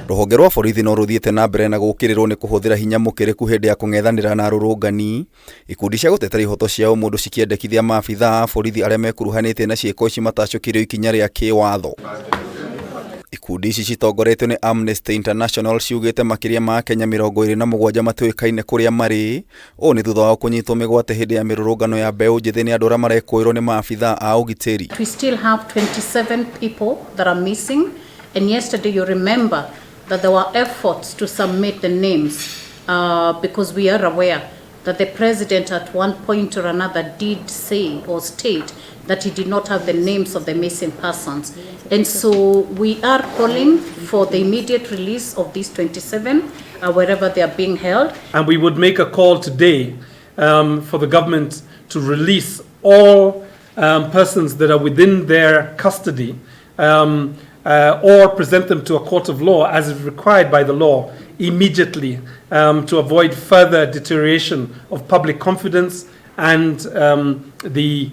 Rũhonge rwa borithi no rũthiĩte na mbere na gũkĩrĩrwo nĩ kũhũthĩra hinya mũkĩrĩku hĩndĩ ya kũng'ethanĩra na arũrũngani, ikundi cia gũtetera ihoto cia ũmũndũ cikĩendekithia maabitha a borithi arĩa mekuruhanĩtie na ciĩko ici matacũkĩrio ikinya rĩa kĩwatho. Ikundi ici citongoretio nĩ Amnesty International ciugĩte makĩria ma Akenya 27 matiũĩkaine kũrĩa marĩ. Ũũ nĩ thutha wao kũnyitwo mĩgwate hĩndĩ ya mĩrũrũngano ya mbeũ njĩthĩ nĩ andũ arĩa marekũĩrwo nĩ maabitha a ũgitĩri. We still have 27 people that are missing, and yesterday you remember that there were efforts to submit the names because we are aware that the president at one point or another did say or state that he did not have the names of the missing persons. And so we are calling for the immediate release of these 27 wherever they are being held. And we would make a call today for the government to release all persons that are within their custody or present them to a court of law as is required by the law immediately to avoid further deterioration of public confidence and the,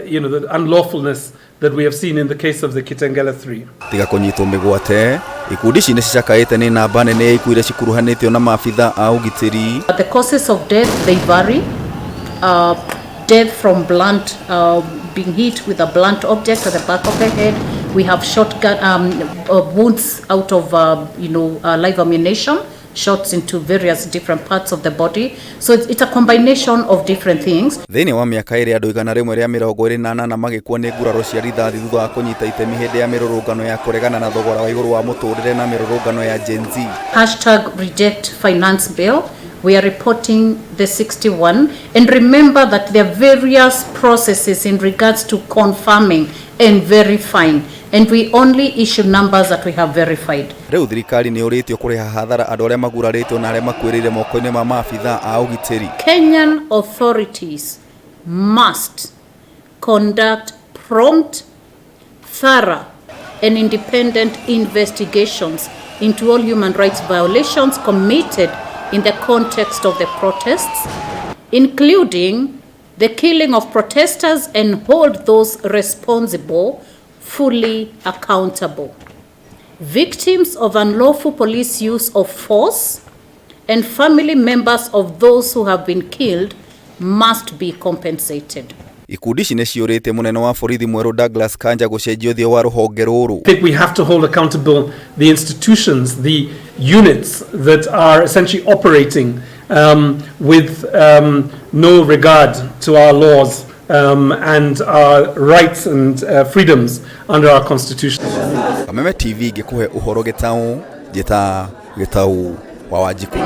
you know, the unlawfulness that we have seen in the case of the Kitengela 3. Tiga kũnyitwo mĩgwate, ikundi ici nĩ cicakaĩte nĩ namba nene ya ikuũ iria cikuruhanĩtio na maabitha a ũgitĩri. The causes of death, they vary. Death from blunt, being hit with a blunt object at the back of the head. We have shotgun wounds out of live ammunition, shots into various different parts of the body. So it's a combination of different things. Thĩinĩ wa mĩaka ĩrĩ, andũ 128 magĩkua nĩ nguraro cia rithathi thutha wa kũnyita itemi hĩndĩ ya mĩrũrũngano ya kũregana na thogora wa igũrũ wa mũtũrĩre na mĩrũrũngano ya Gen Z. #RejectFinanceBill. We are reporting the 61. And remember that there are various processes in regards to confirming and verifying. And we only issue numbers that we have verified. Rĩu thirikari nĩ ũrĩtio kũrĩha hathara andũ arĩa magurarĩtwo na arĩa makuĩrĩire moko-inĩ ma maabitha a ũgitĩri. Kenyan authorities must conduct prompt, thorough, and independent investigations into all human rights violations committed in the context of the protests, including the killing of protesters, and hold those responsible fully accountable. Victims of unlawful police use of force and family members of those who have been killed must be compensated. Ikundi ici nĩ ciũrĩtie mũnene wa borithi mwerũ Douglas Kanja gũcenjia ũthiũ wa rũhonge rũrũ. I think we have to hold accountable the institutions, the units that are essentially operating with no regard to our laws and our rights and freedoms under our constitution. Kameme TV ngĩkũhe ũhoro gĩtaũ, njĩta Gĩtaũ wa Wanjikũ.